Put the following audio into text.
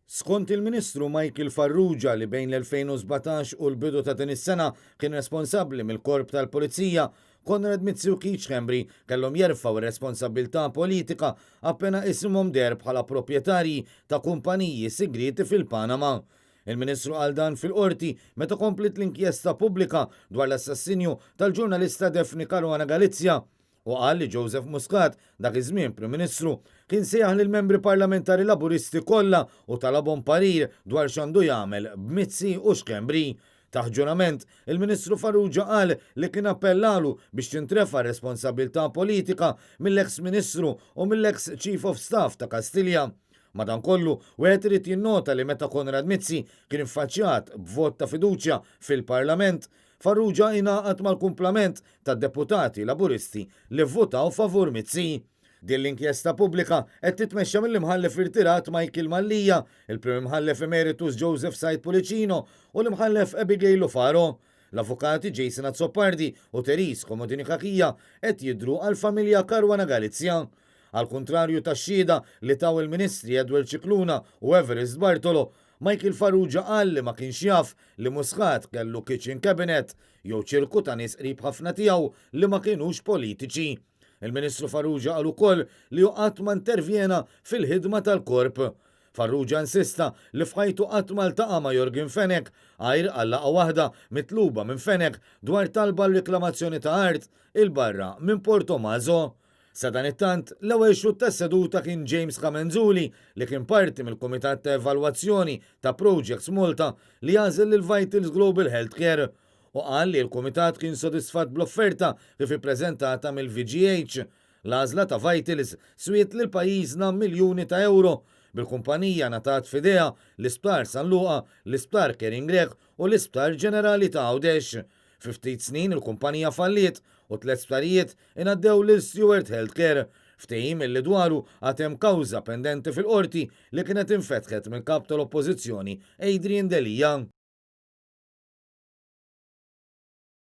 Skont il-Ministru Michael Farrugia li bejn l-2017 u l-bidu ta' din is-sena kien responsabbli mill-Korp tal-Pulizija, Konrad Mizzi u Keith Schembri kellhom jerfgħu r-responsabbiltà politika appena isimhom deher bħala proprjetarji ta' kumpaniji sigrieti fil-Panama. Il-Ministru qal dan fil-Qorti meta kompliet l-inkjesta pubblika dwar l-assassinju tal-ġurnalista Daphne Caruana Galizia. Hu qal li Joseph Muscat, dak iż-żmien Prim Ministru, kien sejjaħ lill-membri parlamentari Laburisti kollha u talabhom parir dwar x'għandu jagħmel b'Mizzi u Schembri. Taħt ġurament, il-Ministru Farrugia qal li kien appellalu biex tintrefa' r-responsabbiltà politika mill-eks Ministru u mill-eks Chief of Staff ta' Kastilja. Madankollu, wieħed irid jinnota li meta Konrad Mizzi kien iffaċċjat b'vot ta' fiduċja fil-Parlament, Farrugia ingħaqad mal-kumplament tad-deputati Laburisti li vvutaw favur Mizzi. Din l-inkjesta pubblika qed titmexxa mill-Imħallef irtirat Michael Mallia, il-Prim Imħallef Emeritus Joseph Said Pullicino u l-Imħallef Abigail Lufaro. L-Avukati Jason Azzopardi u Therese Comodini Cachia qed jidhru għall-familja Caruana Galizia. Għall-kuntrarju tax-xhieda li taw il-Ministri Edward Scicluna u Evarist Bartolo, Michael Farrugia qal li ma kienx jaf li Muscat kellu kitchen cabinet, jew ċirku ta' nies qrib ħafna tiegħu li ma kinux politiċi. Il-Ministru Farrugia qal ukoll li hu qatt ma intervjena fil-ħidma tal-Korp. Farrugia insista li f'ħajtu qatt ma ltaqa' ma' Yorgen Fenech għajr għal laqgħa waħda mitluba minn Fenech dwar talba għal riklamazzjoni ta' art 'il barra minn Portomaso. Sadanittant, l-ewwel xhud tas-seduta kien James Camenzuli li kien parti mill-Kumitat ta' Evalwazzjoni ta' Projects Malta li għażel lil Vitals Global Healthcare u qal li l-Kumitat kien sodisfatt bl-offerta kif ippreżentata mill-VGH. L-għażla ta' Vitals swiet lil pajjiżna miljuni ta' ewro, bil-kumpanija ngħatat f'idejha l-Isptar San Luqa, l-Isptar Caring Grech u l-Isptar Ġenerali ta' Għawdex. Fi ftit snin il-kumpanija falliet u t-tlett sptarijiet ingħaddew lil Steward Healthcare, ftehim illi dwaru għad hemm kawża pendenti fil-Qorti li kienet infetħet mill-Kap tal-Oppożizzjoni Adrian Delia.